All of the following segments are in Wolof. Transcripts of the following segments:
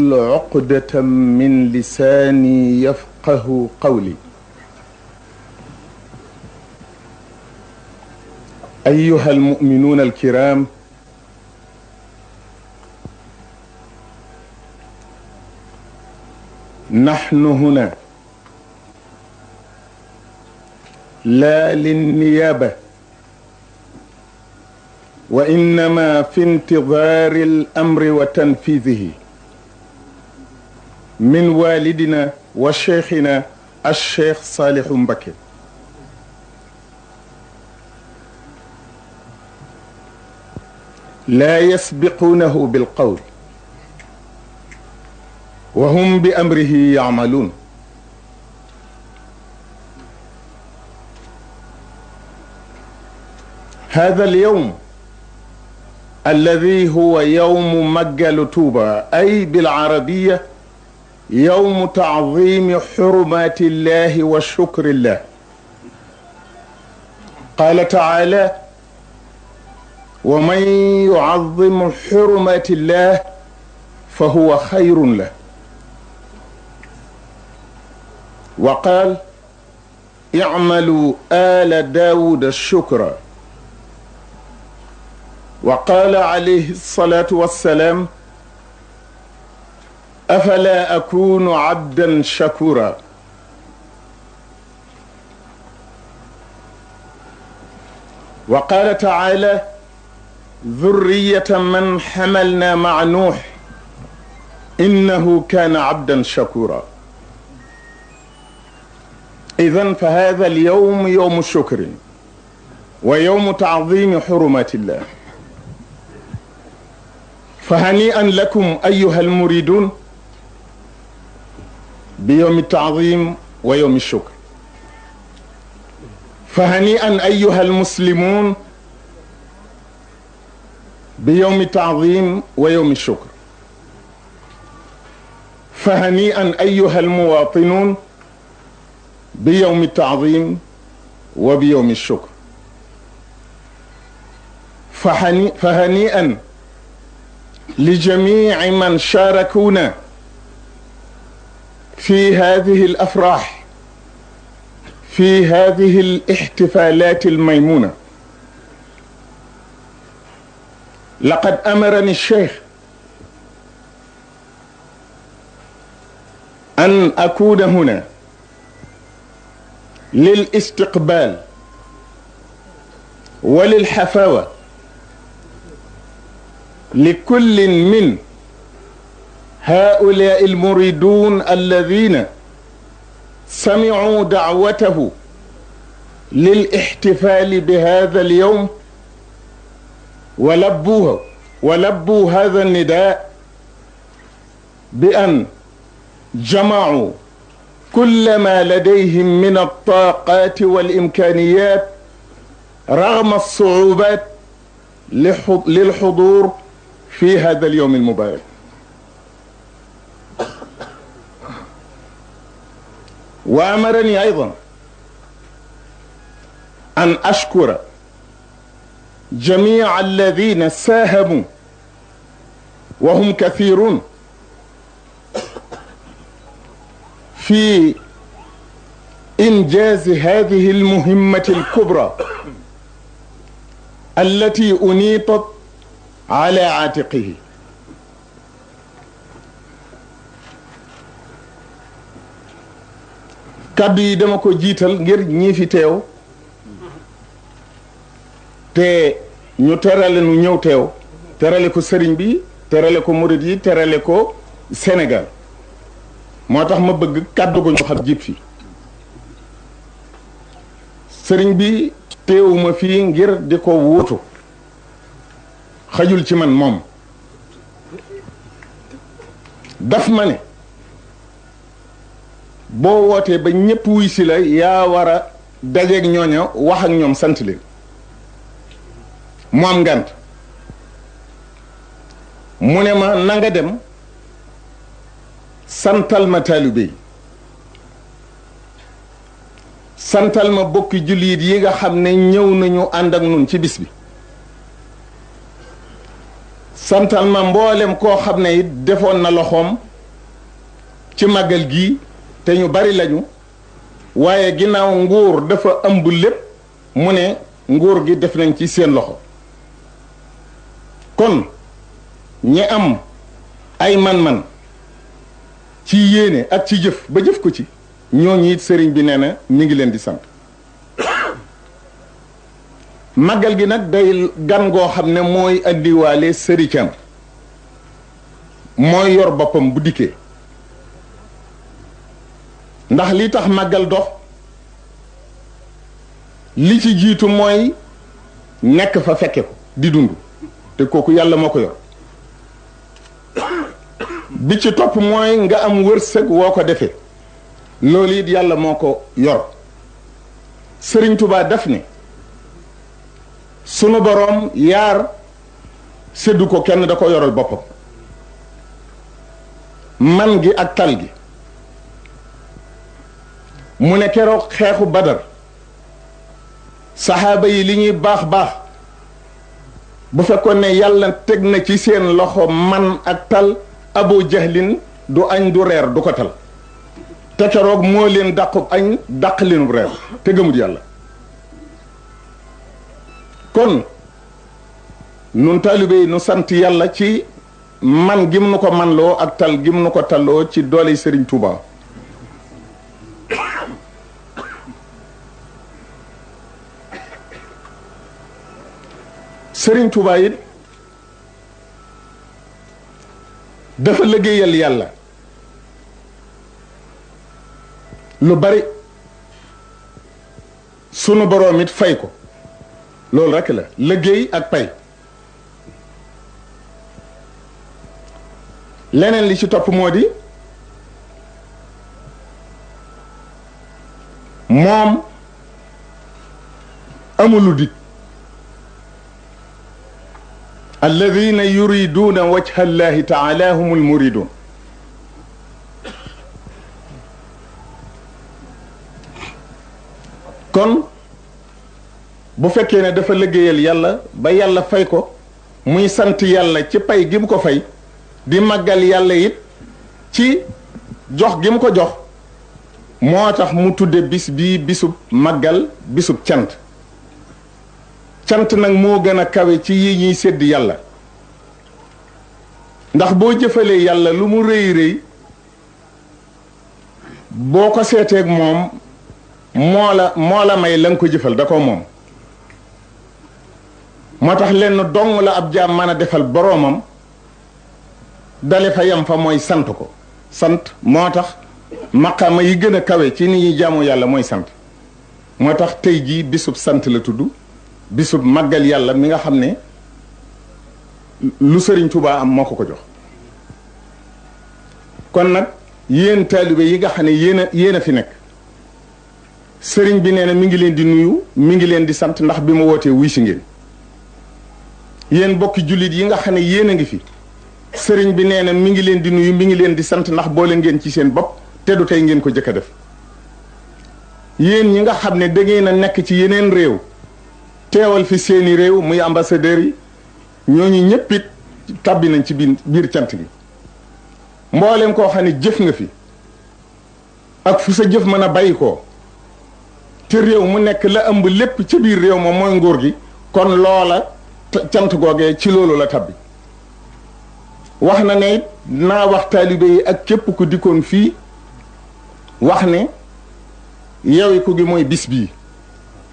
عقدة من لساني يفقه قولي. أيها المؤمنون الكرام، نحن هنا لا للنيابة، وإنما في انتظار الأمر وتنفيذه من والدنا وشيخنا الشيخ صالح مبكي. لا يسبقونه بالقول وهم بأمره يعملون. هذا اليوم الذي هو يوم مجل توبة، أي بالعربية يوم تعظيم حرمات الله وشكر الله. قال تعالى: ومن يعظم حرمات الله فهو خير له. وقال: اعملوا آل داود الشكر. وقال عليه الصلاة والسلام: أفلا أكون عبدا شكورا. وقال تعالى: ذرية من حملنا مع نوح إنه كان عبدا شكورا. إذن فهذا اليوم يوم الشكر ويوم تعظيم حرمات الله. فهنيئا لكم أيها المريدون بيوم التعظيم ويوم الشكر. فهنيئا أيها المسلمون بيوم التعظيم ويوم الشكر. فهنيئا أيها المواطنون بيوم التعظيم وبيوم الشكر. فهنيئا لجميع من شاركونا في هذه الأفراح، في هذه الاحتفالات الميمونة. لقد أمرني الشيخ أن أكون هنا للاستقبال وللحفاوة لكل من هؤلاء المريدون الذين سمعوا دعوته للاحتفال بهذا اليوم ولبوا هذا النداء بأن جمعوا كل ما لديهم من الطاقات والإمكانيات رغم الصعوبات للحضور في هذا اليوم المبارك. وأمرني أيضا أن أشكر جميع الذين ساهموا وهم كثيرون في إنجاز هذه المهمة الكبرى التي أنيطت على عاتقه. kàddu yi dama ko jiital ngir ñi fi teew te ñu terale nu ñëw teew, terale ko sëriñ bi, terale ko murid yi, terale ko Sénégal. moo tax ma bëgg kàddu gu ñu xam jiit fi. sëriñ bi teewuma fii ngir di ko wuutu, xajul ci man moom. daf ma ne boo wootee ba ñëpp wuy si la yaa war a dajeeg ñooña wax ak ñoom sant leen. mu am ngant mu ne ma na nga dem santal ma taalibe yi, santal ma bokki jullit yi nga xam ne ñëw nañu ànd ak nun ci bis bi, santal ma mboolem koo xam ne it defoon na loxoom ci màggal gii te ñu bari lañu waaye ginnaaw nguur dafa ëmb lépp mu ne nguur gi def nañ ci seen loxo kon ñi am ay man-man ci yéene ak ci jëf ba jëf ko ci ñooñu it sëriñ bi nee na mi ngi leen di sant màggal gi nag day gan goo xam ne mooy andiwaale sëricam mooy yor boppam bu dikkee ndax li tax màggal dox li ci jiitu mooy nekk fa fekke ko di dund te kooku yàlla moo ko yor bi ci topp mooy nga am wërsëg woo ko defee loolu it yàlla moo ko yor Sëriñ Tuubaa def ne sunu boroom yaar séddu ko kenn da ko yoral boppam man gi ak tal gi mu ne keroog xeexu Badar saxaaba yi li ñuy baax baax bu fekkoon ne yàlla teg na ci seen loxo man ak tal Abu Jahlin du añ du reer du ko tal te keroog moo leen dàqub añ dàq leenub reer te gëmut yàlla kon nun taalibe yi nu sant yàlla ci man gim nu ko manloo ak tal gim nu ko talloo ci doole Sëriñ Tuuba Sëriñ Tuuba it dafa liggéeyal yàlla lu bari sunu boroom it fay ko loolu rekk la liggéey ak pay leneen li ci topp moo di moom amulu dig alladina yuriduna wajha allahi taala humul muridun kon bu fekkee ne dafa liggéeyal yàlla ba yàlla fay ko muy sant yàlla ci pay gi mu ko fay di màggal yàlla it ci jox gi mu ko jox moo tax mu tudde bis bii bisub màggal bisub cant cant nag moo gën a kawe ci yi ñuy sédd yàlla ndax boo jëfalee yàlla lu mu rëy rëy boo ko seeteeg moom moo la may la nga ko jëfal da ko moom moo tax lenn dong la ab jaam mën a defal boroomam dale fa yam fa mooy sant ko sant moo tax maqaama yi gën a kawe ci ni ñuy jaamu yàlla mooy sant moo tax tey jii bisub sant la tudd bisub màggal yàlla mi nga xam ne lu Sëriñ Tuubaa am moo ko ko jox kon nag yéen taalibe yi nga xam ne yéen a fi nekk sëriñ bi nee na mi ngi leen di nuyu mi ngi leen di sant ndax bi ma wootee wuy si ngeen yéen bokki jullit yi nga xam ne yéen a ngi fi sëriñ bi nee na mi ngi leen di nuyu mi ngi leen di sant ndax boole ngeen ci seen bopp te du tey ngeen ko jëkk a def yéen ñi nga xam ne da ngeen a nekk ci yeneen réew teewal fi seeni réew muy ambassadeurs yi ñooñu ñëpp it tàbbi nañ ci biir cant gi mboolem koo xam ne jëf nga fi ak fu sa jëf mën a bàyyi ko te réew mu nekk la ëmb lépp ci biir réew moom mooy nguur gi kon loola cant googee ci loolu la tabbi wax na ne naa wax taalibe yi ak képp ku dikkoon fii wax ne yewi ku gi mooy bis bii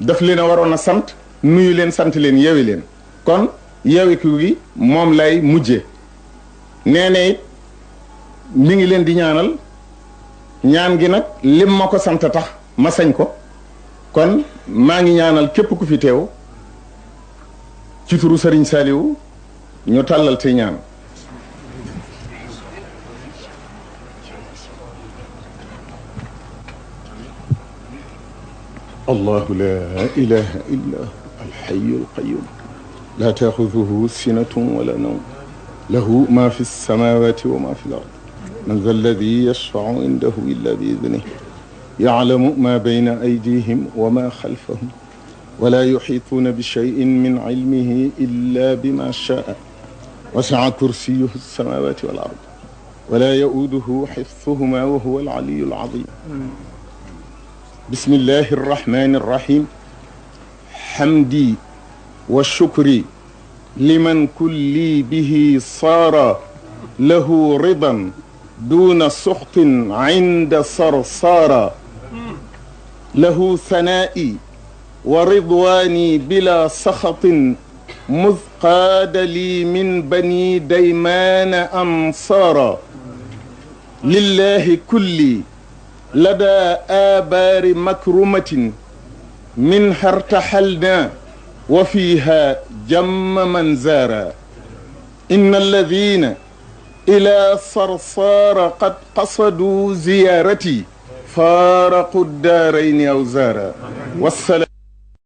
daf leen a waroon a sant nuyu leen sant leen yewi leen kon yewi ku gi moom lay mujje nee na it mi ngi leen di ñaanal ñaan gi nag lim ma ko sant tax ma sañ ko kon maa ngi ñaanal képp ku fi teew ci turu Sëriñ Saaliwu ñu tàllal te ñaan الله لا إله إلا الحي القيوم لا تأخذه سنة ولا نوم له ما في السماوات وما في الأرض من ذا الذي يشفع عنده إلا بإذنه يعلم ما بين أيديهم وما خلفهم ولا يحيطون بشيء من علمه إلا بما شاء وسع كرسيه السماوات والأرض ولا يؤوده حفظهما وهو العلي العظيم. بسم الله الرحمن الرحيم. حمدي والشكر لمن كلي به صار له رضا دون سخط عند صرصار، له ثنائي ورضواني بلا سخط مذ قاد لي من بني ديمان أنصارا، لله كلي لدى آبار مكرمة منها ارتحلنا وفيها جم من زارا، إن الذين إلى صرصار قد قصدوا زيارتي فارقوا الدارين أو زارا. والسلام